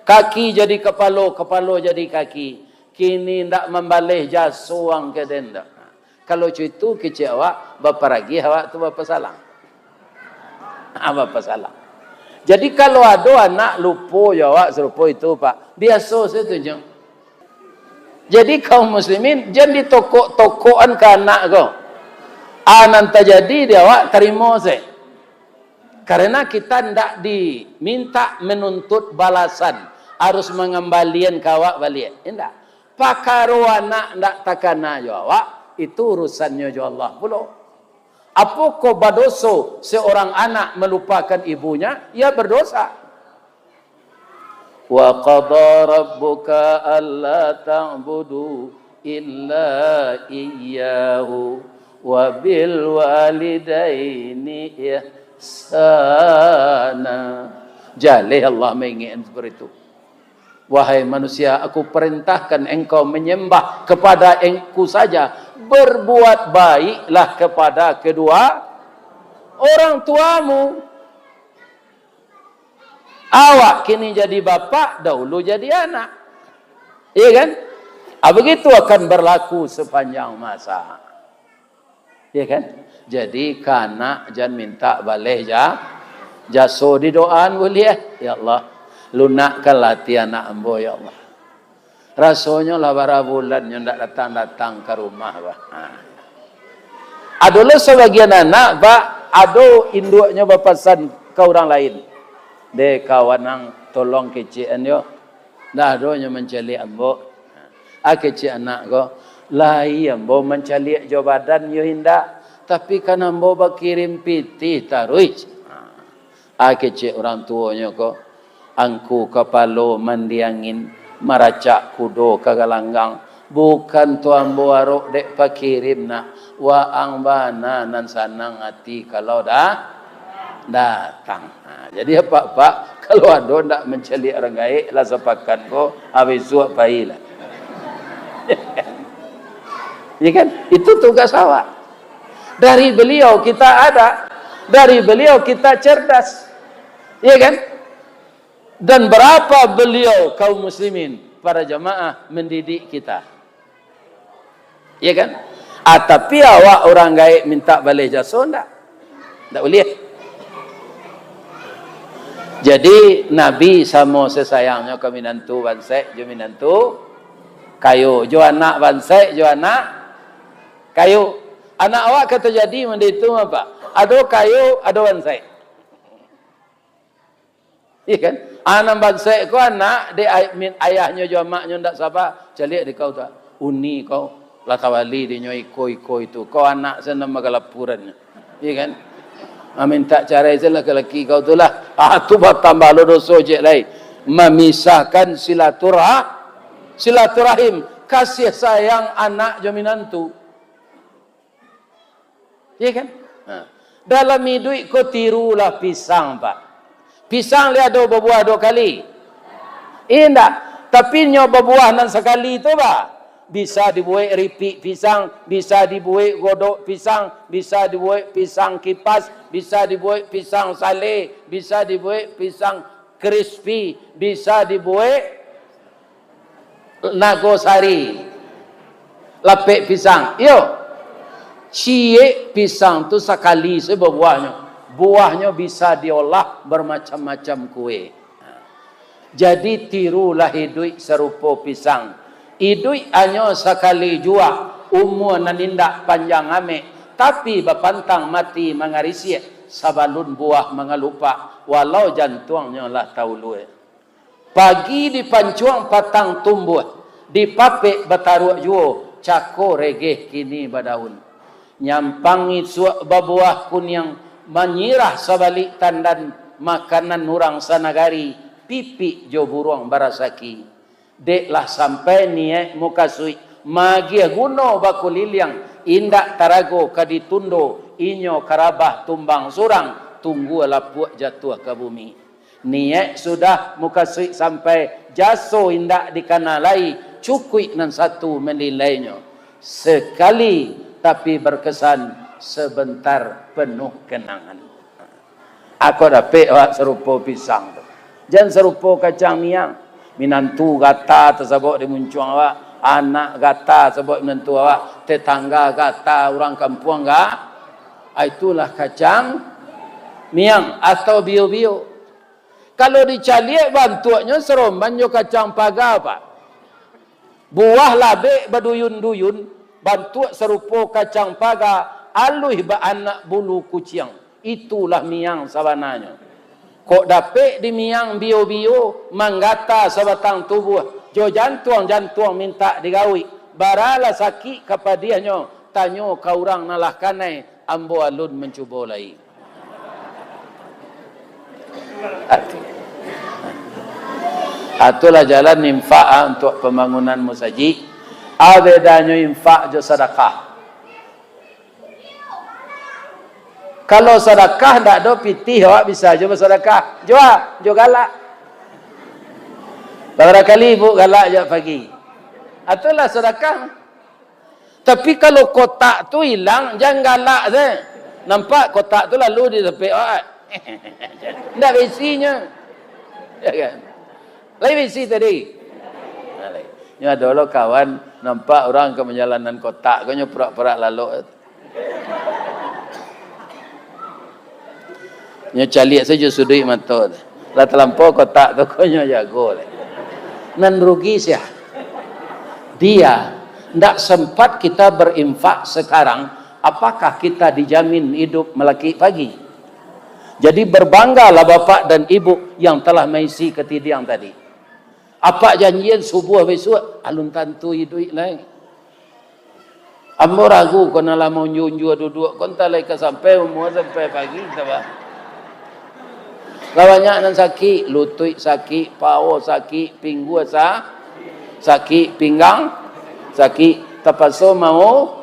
Kaki jadi kapalo, kapalo jadi kaki. Kini ndak mambaleh jaso ang ka den dak. Kalau cuitu kecek awak, baparagiah awak tu bapasalang. Ha, bapasalang. Jadi kalau ado anak lupo jo awak sarupo itu, Pak, biaso sajo tu nyo. Jadi kaum muslimin, jan ditokok-tokokan ka anak ko. A nan tajadi di awak, tarimo se. Karena kita ndak diminta menuntut balasan, harus mangambalian ka awak baliak. Indak. Pakaro anak ndak takana jo awak, itu urusannyo jo Allah pulo. Apokoh badoso seorang anak malupakan ibunya? Ya berdosa. Wa qada rabbuka alla ta'budu illa iyyahu wa bil walidaini ihsana. Jaleh Allah maingekan seperti itu. Wahai manusia, Aku perintahkan engkau menyembah kepada Aku saja. Berbuat baiklah kepada kedua orang tuamu. Awak kini jadi bapak, dahulu jadi anak. Iya kan? Ah, begitu akan berlaku sepanjang masa. Ya kan? Jadi, ka anak jan minta baleh ja-, jaso, didoaan buliah. Ya Allah, lunakkanlah ati anak ambo, ya Allah. Rasonyo lah bara bulan nyo ndak datang-datang ka rumah, bah. Ha. Ado lo sabagian anak, bah, ado induaknyo bapasan ka urang lain. "Deh, kawan ang, tolong kecekan yo." Ndak ado nyo mancaliak ambo. A kecek anak ko, lai ambo mancaliak jo badan yo indak, tapi kan ambo bakirim pitih taruih. A kecek urang tuonyo ko, angku kapalo mandi angin, maracak kudo ka galanggang, bukan tu ambo arok dek pakirim nak, waang bana nan sanang ati kalau dah datang. Ha, jadi apak-apak, kalau ado ndak mancaliak urang gaek lah sapakan ko, ha, bisuak pailah. Ya kan? Itu tugas awak. Dari beliau kita ada, dari beliau kita cerdas. Ya kan? Dan berapa beliau, kaum muslimin, para jamaah, mendidik kita. Iya kan? Ah, tapi awak urang gaek minta baleh jaso ndak? Ndak buliah. Jadi, Nabi samo sasayangnyo ka minantu bansaik jo minantu kayo, jo anak bansaik jo anak kayo. Anak awak ka tajadi mode itu, Pak? Ado kayo, ado bansaik. Iya kan? Ah, nan bansaik ko anak, dek ay-, min-, ayahnyo jo amaknyo ndak saba. Caliak di kau tu. Uni kau, lah tawali dinyo iko-iko itu. Kau anak se nan bagalapuran. Iya kan? Ah, minta carai se laki-laki kau tu lah. Ah, tu batambah lo doso ciek lai. Mamisahkan silaturah-, silaturahim, kasih sayang anak jo minantu. Iya kan? Nah, dalam iduik ko tirulah pisang, Pak. Pisang lai ado babuah duo kali? Indak. Tapi nyo babuah nan sakali tu, Pak. Bisa dibuek ripik pisang, bisa dibuek godok pisang, bisa dibuek pisang kipas, bisa dibuek pisang sale, bisa dibuek pisang crispy, bisa dibuek Nagosari, lapek pisang. Iyo. Ciek pisang tu sakali se babuahnyo. Buahnyo bisa diolah bamacam-macam kue. Jadi, tirulah iduik sarupo pisang. Iduik hanyo sakali jua, umua nan indak panjang amek, tapi bapantang mati mangarisiak, sabalun buah mangalupak, walau jantuangnyo lah taulua. Pagi dipancuang patang tumbuah, dipapek bataruak juo, cako regeh kini badaun. Nyampang isuak babuah kuniang, manyirah sabalik tandan, makanan urang sanagari, pipik jo buruang barasaki. Dek lah sampai niaik mukasuik, magiah guno bakuliliang, indak tarago ka ditundo, inyo karabah tumbang surang, tunggua lapuak jatuah ka bumi. Niaik sudah mukasuik sampai, jaso indak dikana lai, cukuik nan satu malilainyo. Sakali tapi barkasan, sabantar panuah kanangan. Ako dapek awak sarupo pisang tu. Jan sarupo kacang miang. Minantu gata tasabok di muncuang awak, anak gata sabok di minantu awak, tatangga gata urang kampuang ga-, ah, itulah kacang miang atau bio-bio. Kalau dicaliak bantuaknyo saroman jo kacang paga, Pak. Buah labek baduyun-duyun, bantuak sarupo kacang paga, aluih baanak bulu kuciang. Itulah miang sabananyo. Kok dapek di miang bio-bio, manggata sabatang tubuah, jo jantuang-jantuang mintak digawik, baralah sakik ka padiahnyo, tanyo ka urang nan lah kanai, ambo alun mancubo lai. Atu-, atulah jalan infak, ah, untuak pambangunan musajik. Ah, bedanyo infak jo sadakah. Kalau sadakah ndak ado pitih, awak bisa jo basadakah. Jua, jo galak. Babarapa kali ibu galak jak pagi. Atulah sadakah. Tapi kalau kotak tu ilang, jan galak se. Nampak kotak tu lalu di tapek awak. Ndak baisinyo. Ya kan? Lai baisi tadi. Nah, lai. Nyo ado lo kawan, nampak urang ka manjalanan kotak, ko nyo purak-purak lalok. Nyo caliak sajo suduik mato tu. Lah talampau kotak tu, ko nyo jago lai. Nan rugi sia? Dia. Ndak sempat kita berinfak sekarang, apakah kita dijamin hidup malakik pagi? Jadi, berbanggalah bapak dan ibu yang telah maisi katidiang tadi. Apak janjian subuah bisuak, alun tantu iduik lai. Ambo ragu ko nan lah maunjua-unjua duduak ko, antah lai ka sampai umua sampai pagi, antah ba. Lah banyak nan sakik, lutuik sakik, pawo sakik, pinggua sa-, sakik, pinggang sakik, tapaso mau.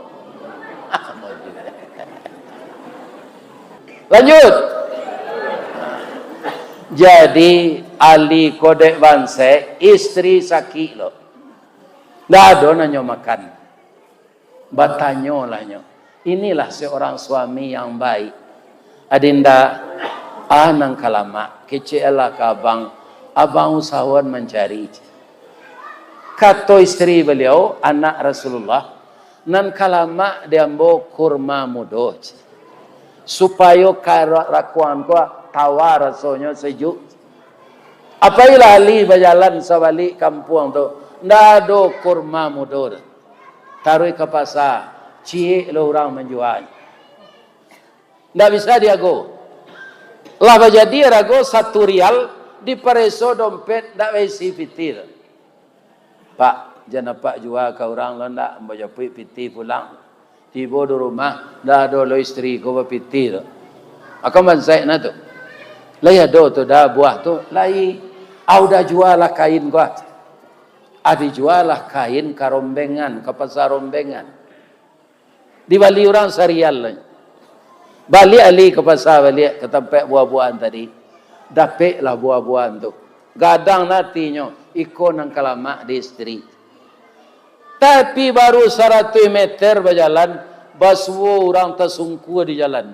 Lanjut. Jadi, Ali ko dek bansaik, istri sakik lo. Ndak ado nan nyo makan. Batanyolah nyo, inilah seorang suami yang baik. Adinda, ah, nan ka lamak, keceklah ka abang, abang usahoan mancari. Kato istri baliau, anak Rasulullah, nan ka lamak di ambo kurma mudo, supayo karak rakuang ko tawa rasonyo sajuak. Apailah Ali bajalan sabalik kampuang tu, ndak ado kurma mudo tu. Taruih ka pasa, ciek lo urang manjual. Ndak bisa diago. Lah bajadi arago satu rial, dipareso dompet ndak baisi pitih tu. "Pak, jan apak jua ka urang lo ndak, ambo japuik pitih pulang." Tibo di rumah, ndak ado lo istri ko bapitih tu. Akan bansaik nah tu. "Lai ado tu dah buah tu?" "Lai." "Ah, uda jualah kain ko ah." Ah, dijualah kain ka Rombengan, ka pasa Rombengan. Dibali urang sarial lai. Baliak Ali ka pasa baliak, ka tampek buah-buahan tadi. Dapeklah buah-buahan tu. Gadang nah atinyo, iko nan ka lamak di istri. Tapi baru saratuih meter bajalan, basuo urang tasungkua di jalan.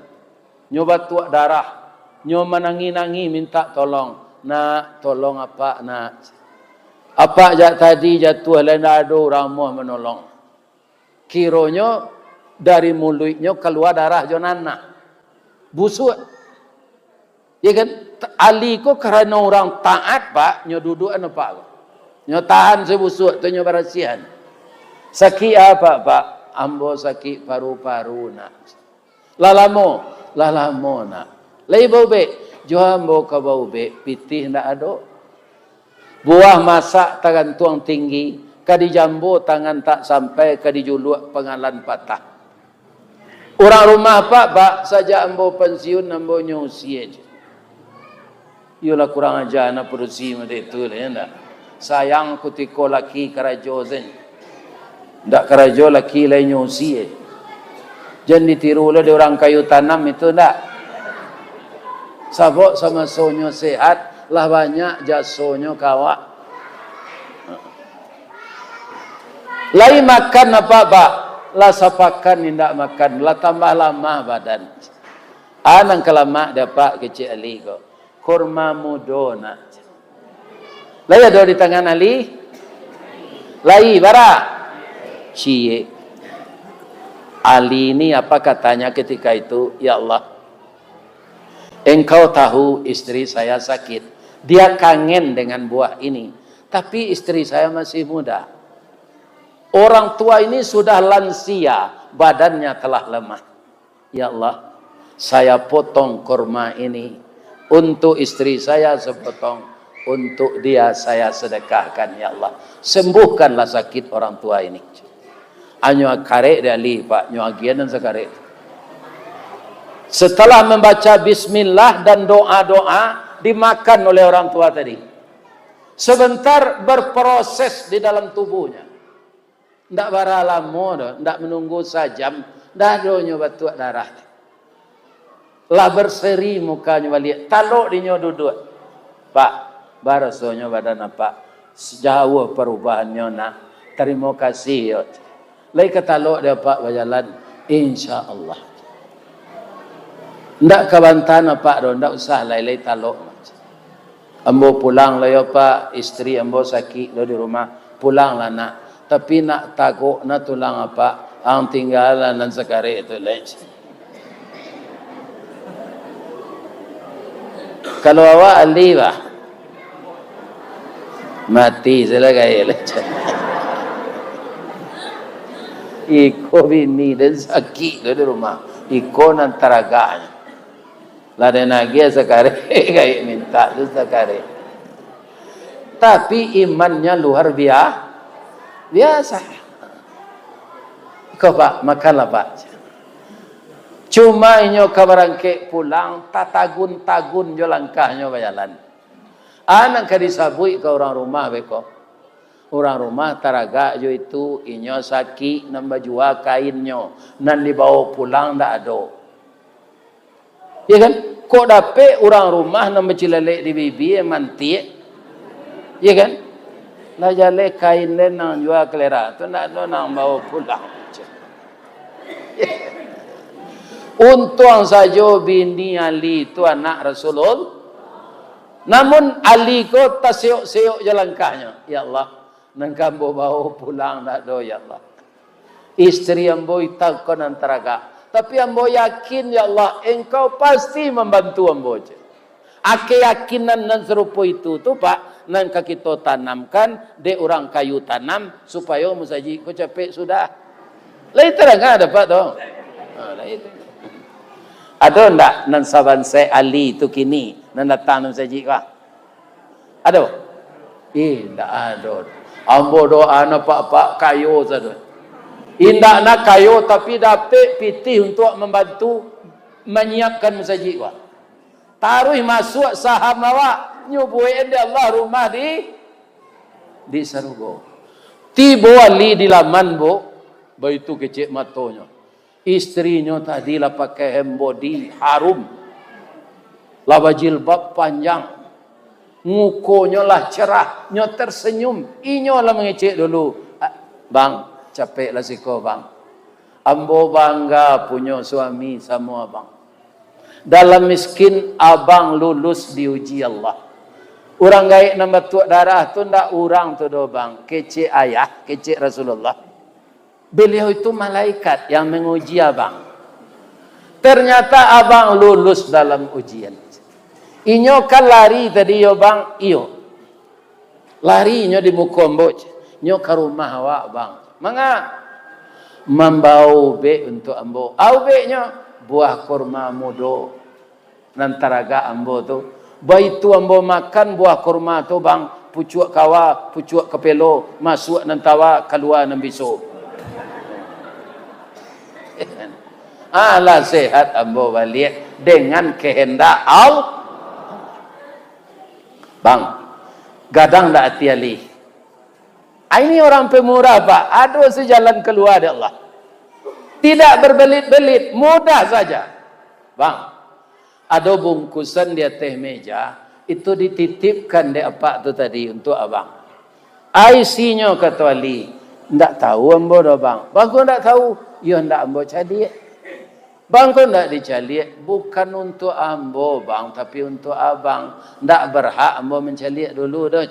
Nyo batuak darah, nyo manangih-nangih mintak tolong. "Nak, tolong apak, nak. Apak jak tadi jatuah, lai ndak ado urang amuah manolong." Kironyo dari muluiknyo kalua darah jo nanah. Busuak. Ya kan? Ali ko karano urang taat, Pak, nyo duduakan apak ko. Nyo tahan sabusuak tu, nyo barasiahan. "Sakik apak, Pak?" "Ambo sakik paru-paru, nak." "Lah lamo?" "Lah lamo, nak." "Lai baubek?" "Jo ambo ka baubek, pitih ndak ado. Buah masak tagantuang tinggi, ka dijambo tangan tak sampai, ka dijuluak pangalan patah." Urang rumah, "Pak, Pak, sajak ambo pansiun, ambo nyo usie je." Iyolah, kurang aja anak padusi model tu lah, ya ndak? Sayang kutiko laki karajo sen. Ndak karajo laki lai nyo usie. Jan ditiru lah di urang kayu tanam itu, ndak? Sabab samasonyo sehat, Lah banyak jasonyo ka awak. Lai makan apak, Pak? Lah sapakan indak makan, lah tambah lamah badan. A nan ka lamak di apak kecek Ali ko. Kurma mudo nak. Lai ado di tangan Ali? Lai, bara? Ciek. Ali ni apa katanya ketika itu, "Ya Allah, Engkau tahu istri saya sakit. Dia kangen dengan buah ini. Tapi istri saya masih muda. Orang tua ini sudah lansia, badannya telah lemah. Ya Allah, saya potong kurma ini untuk istri saya sepotong, untuk dia saya sedekahkan, ya Allah. Sembuhkanlah sakit orang tua ini." Anyo karek di Ali, Pak, nyo agian nan sakarek. Setelah membaca bismillah dan doa-doa, dimakan oleh orang tua tadi. Sebentar berproses di dalam tubuhnya. Ndak bara lamo doh, ndak menunggu sajam, ndak ado nyo batuak darah. Lah berseri mukanyo baliak, talok dinyo duduak. "Pak, barasonyo badan apak, jauah parubahannyo nak, tarimo kasih yo." Lai ka talok di apak bajalan, insya Allah. Ndak ka bantahan apak doh, ndak usah lai, lai talok. Ambo pulang lah yo, Pak, istri ambo sakik lo di rumah. Pulanglah, Nak. Tapi nak tagok na tulang apak, ang tinggalah nan sakarek tu lai. Kalau awak Ali, bah, mati salah gaya lah. Iko bini den sakik lo di rumah. Iko nan taragaknyo. Lah den agiah sakarek, gaek mintak tu sakarek. Tapi imannya luar bia-, biasa. Iko, Pak, makanlah, Pak. Cuma inyo ka barangkek pulang, tatagun-tagun jo langkahnyo bajalan. A nan ka disabuik ka urang rumah beko. Urang rumah taragak jo itu, inyo sakik nan bajua kainnyo, nan dibawo pulang ndak ado. Ya kan? Kok dapek urang rumah nan bacilalek di bibia mantiak? Ya kan? Lah jaleh kain den nan jua kalera tu, ndak ado nan bawo pulang. Untuang sajo bini Ali tu anak Rasulullah. Namun Ali ko taseyok-seyok jo langkahnyo. Ya Allah, nan ka ambo bawo pulang ndak ado, ya Allah. Istri ambo ita ko nan taragak. Tapi ambo yakin, ya Allah, Engkau pasti mambantu ambo, cek. A, keyakinan nan sarupo itu tu, Pak, nan ka kito tanamkan dek urang kayu tanam, supayo musajik ko capek sudah. Lai tadanga dapek tu. Ha, lai tu. Ado ndak nan sabansaik Ali tu kini, nan datang di musajik ko? Ado? Ih, ndak ado. Ambo doa apak-apak kayo sajo. Indak nak kayo, tapi dapek pitih untuak mambantu manyiapkan musajik ko. Taruih masuak saham awak, nyo buekan dek Allah rumah di, di sarugo. Tibo Ali di laman, Bu, baitu kecek matonyo. Istrinyo tadi lah pakai hand body, harum. Lah bajilbab panjang. Mukonyo lah cerah, nyo tersenyum. Inyo lah mangecek dulu, "Ah, Bang, capeklah siko, Bang. Ambo bangga punyo suami samo Abang. Dalam miskin, Abang lulus diuji Allah." Urang gaek nan batuak darah tu ndak urang tu doh, Bang. Kecek ayah, kecek Rasulullah. Beliau itu malaikat yang menguji abang. Ternyata abang lulus dalam ujian. Inyo kan lari tadi yo, Bang? Iyo. Lari inyo di muko ambo, nyo ka rumah awak, Bang. Manga? Mambawa ubek untuak ambo. A ubeknyo? Buah kurma mudo. Nan taragak ambo tu. Baitu ambo makan buah kurma tu, Bang, pucuak kawa, pucuak kapelo, masuak nan tawa, kalua nan biso. Alah, sehat ambo baliak dengan kehendak Allah. Bang, gadang dak ati Ali? Ini orang pemurah, Pak. Ado sajalan kalua dek Allah. Tidak berbelit-belit, mudah saja. Bang, ado bungkusan di ateh meja, Itu dititipkan dek apak tu tadi untuk abang. Ai sinyo, kato Ali, "Ndak tahu ambo doh, Bang." "Bang ko ndak tahu?" "Iyo, ndak ambo caliak." "Bang ko ndak dicaliak?" "Bukan untuk ambo, Bang, tapi untuk abang. Ndak berhak ambo mancaliak dulu doh."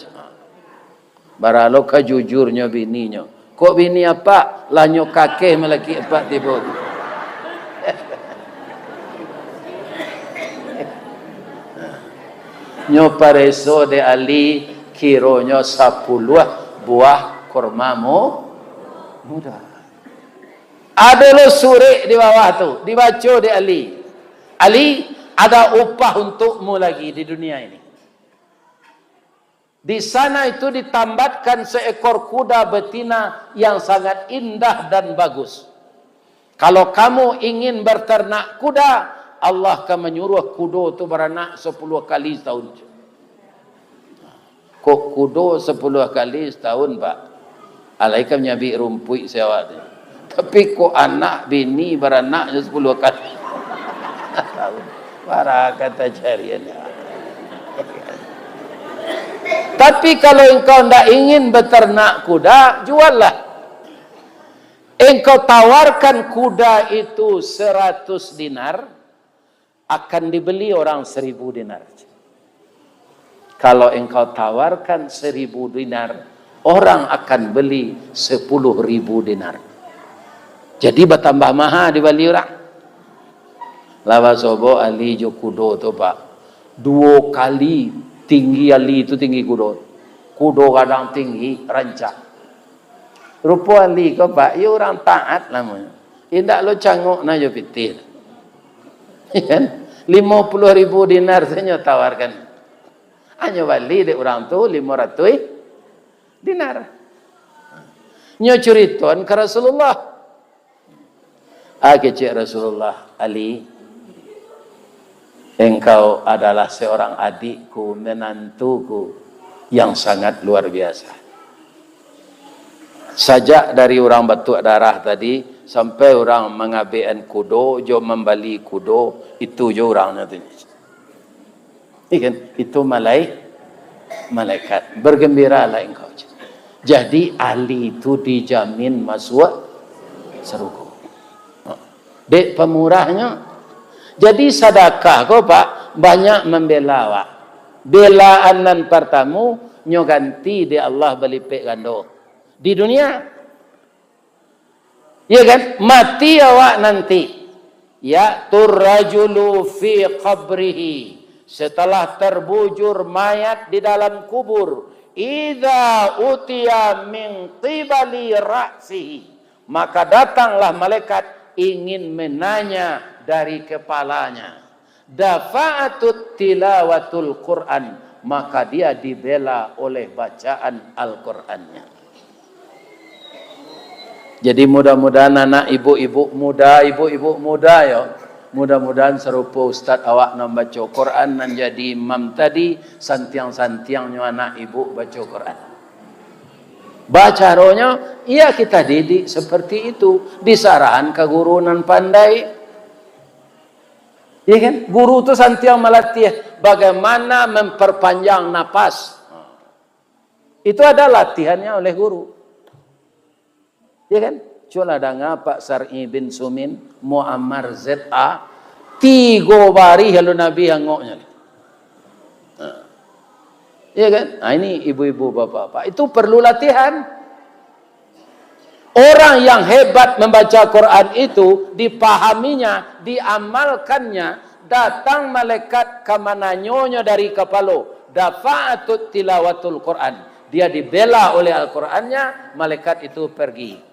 Baralo ka jujurnyo bininyo. Kok bini apak, lah nyo kakeh malaki apak tibo tu. Nyo pareso dek Ali, kironyo sapuluah buah kurma mu-, muda. Ado lo surek di bawah tu, dibaco dek Ali. "Ali, ada upah untukmu lagi di dunia ini." Di sana itu ditambatkan seekor kuda betina yang sangat indah dan bagus. Kalau kamu ingin berternak kuda, Allah akan menyuruh kudo tu baranak sepuluh kali setahun. Kok kudo sepuluh kali setahun, Pak? Alai ka manyabik rumpuik si awak tu. Tapi kok anak bini baranaknyo sepuluh kali. Bara kata carian. Tapi kalau engkau ndak ingin beternak kuda, juallah. Engkau tawarkan kuda itu seratus dinar, akan dibeli orang seribu dinar. Kalau engkau tawarkan seribu dinar, orang akan beli sepuluh ribu dinar. Jadi batambah maha dibali urang. Lah basobok Ali jo kudo tu, Pak. Duo kali tinggi Ali tu tinggi kudo. Kudo gadang tinggi, rancak. Rupo Ali ko, Pak, iyo urang taat namonyo. Indak lo cangok na jo pitih. Kan? Limo puluah ribu dinar sajo tawarkan. Hanyo bali dek urang tu limo ratuih dinar. Nyo curitoan ka Rasulullah. Ah, kecek Rasulullah, "Ali, engkau adalah seorang adikku, menantuku yang sangat luar biasa. Sajak dari urang batuak darah tadi, sampai urang mangabekan kudo, jo mambali kudo, itu jo urangnyo tu." Iya kan? Itu malai-, malaikat. "Bergembiralah engkau." Jadi, Ali itu dijamin masuak sarugo. Dek pamurahnyo. Jadi, sadakah ko, Pak, banyak mambela awak. Belaan nan partamo, nyo ganti dek Allah balipek gando. Di dunia, Iya kan? Mati awak nanti. Ya'tur rajulu fi qabrihi. Setelah terbujur mayat di dalam kubur, idza utiya min qibali ra'sihi, maka datanglah malaikat ingin menanya dari kepalanya. Dafa'atut tilawatul Qur'an, maka dia dibela oleh bacaan Al-Qur'annya. Jadi, mudah-mudahan anak ibu-ibu muda, ibu-ibu muda, yo, mudah-mudahan sarupo ustaz awak nan baco Quran, nan jadi imam tadi, santiang-santiangnyo anak ibu baco Quran. Bacaronyo, ya, kita didik seperti itu, disarahan ka guru nan pandai. Iya kan? Guru tu santiang malatih bagaimana memperpanjang napas. Itu ada latihannya oleh guru. Iya kan? Cubolah danga Pak Sar'i bin Sumin, Muammar Z A, tigo barih lalu Nabi angoknyo. Nah. Iya kan? Nah, ini ibu-ibu, bapak-bapak, itu perlu latihan. Orang yang hebat membaca Quran itu, dipahaminya, diamalkannya, datang malaikat ka mananyonyo dari kapalo, dafa'atut tilawatul Quran. Dia dibela oleh Al-Qurannya, malaikat itu pergi.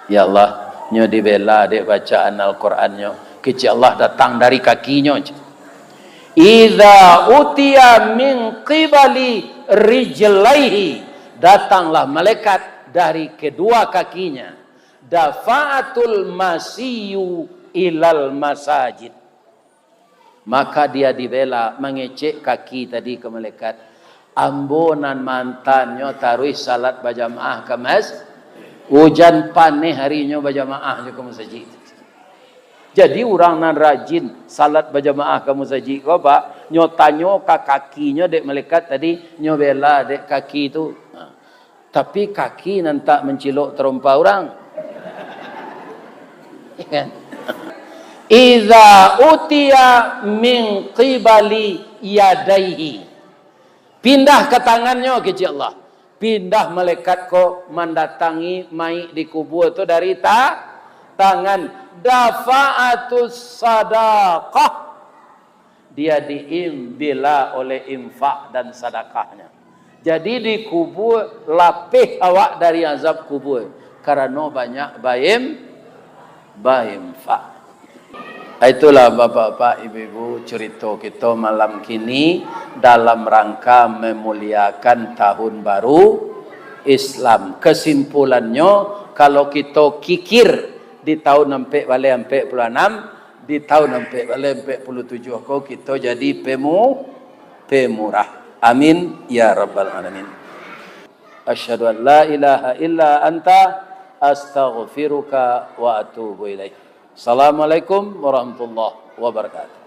Ya Allah, nyo dibela dek bacaan Al-Qurannyo. Kecek Allah datang dari kakinyo. Idza utiya min qibali rijlaihi, datanglah malaikat dari kedua kakinya. Dafa'atul masiyu ilal masajid. Maka dia dibela mangecek kaki tadi ka malaikat. Ambo nan maantannyo taruih salat bajamaah ka mas-, ujan paneh arinyo bajamaah jo ka masajik. Jadi urang nan rajin salat bajamaah ka musajik ko, Pak, nyo tanyo ka kakinyo dek malaikat tadi, nyo bela dek kaki tu. Nah, tapi kaki nan tak mancilok tarompa urang. Iza utiya min qibali yadaihi. Pindah ka tangannyo, kecek Allah. Pindah malaikat ko mandatangi mayik di kubua tu dari ta-, tangan. Dafa'atus sadaqah. Dia diimbila oleh infak dan sadakahnya. Jadi di kubua lapeh awak dari azab kubua. Karano banyak baim-, bainfak. Itulah, bapak-bapak, ibu-ibu, curito kito malam kini dalam rangka memuliakan tahun baru Islam. Kesimpulannyo, kalau kito kikir di tahun ampek baleh ampek puluah anam, di tahun ampek baleh ampek puluah tujuah ko kito jadi pemu-, pemurah. Amin ya rabbal alamin. Asyhadu an la ilaha illa anta, astaghfiruka wa atubu ilaik. Assalamualaikum warahmatullahi wabarakatuh.